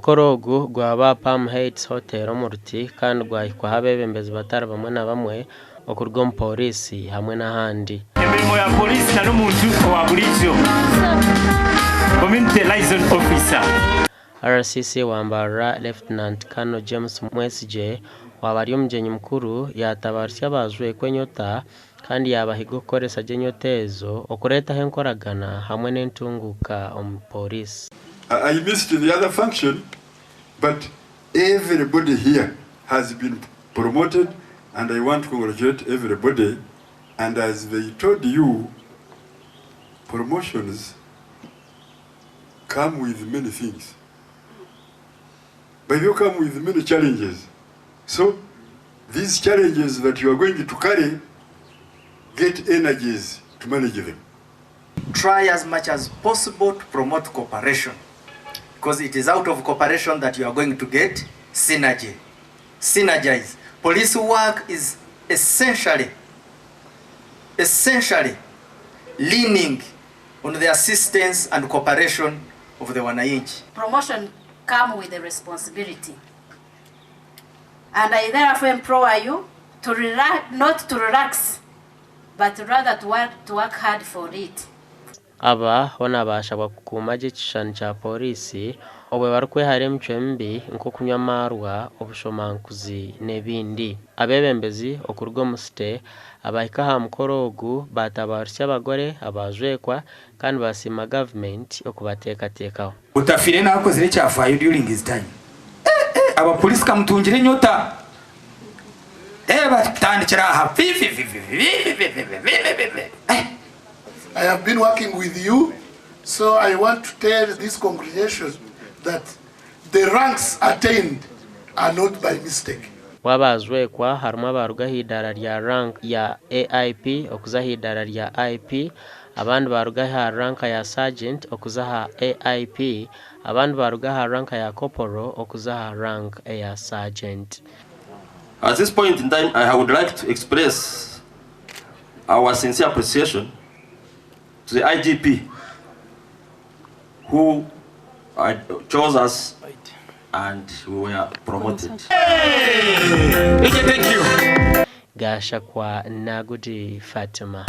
Omukoro ogu gwaba aha Palm Heights Hotel omu Ruti kandi gwahikwaho abeebembezi batari bamwe na bamwe okuruga omu pooriisi hamwe n'ahandi. Emirimo ya Poliisi na n'omuntu owa buriijo, Community Liaison Officer. RCC wa Mbarara Lieutenant Colonel James Mwesigye owaaba ari omugyenyi mukuru yaatabarutsya abaajwekwa enyota kandi yaabahiga okukoresa gye enyota ezo okureetaho enkoragana hamwe n'entunguuka omu pooriisi. I missed the other function but everybody here has been promoted and I want to congratulate everybody and as they told you promotions come with many things but they come with many challenges so these challenges that you are going to carry get energies to manage them. Try as much as possible to promote cooperation because it is out of cooperation that you are going to get synergy. Synergize. Police work is essentially, essentially leaning on the assistance and cooperation of the wananchi. Promotion come with a responsibility and I therefore implore you to relax, not to relax but rather to work, to work hard for it. Aba boona baashabwa kukuuma gye ekishushani kya pooriisi obwo barikwehara emicwe mibi nk'okunywa amaarwa, obushomankuzi n'ebindi. Abeebembezi okuruga omu site abahika aha mukoro ogu baatabarutsya abagore abaajwekwa kandi baasiima gavumenti okubateekateekaho. Otafiire nawe akozire ekyafaayo during his time. Eh eh abapolisi kamutungire enyota. Eh batandikira aha vivivivivivivivivivivi eh. I have been working with you, so I want to tell this congregation that the ranks attained are not by mistake. Mu abaajwekwa harimu abaaruga aha idaara rya rank ya AIP okuza aha idaara rya IP, abandi baaruga aha ranka ya Sergeant okuza aha AIP, abandi baaruga aha ranka ya Corporal okuza aha rank eya Sergeant. At this point in time, I would like to express our sincere appreciation to the IGP who chose us and we were promoted. Gashakwa Nagudi Fatima.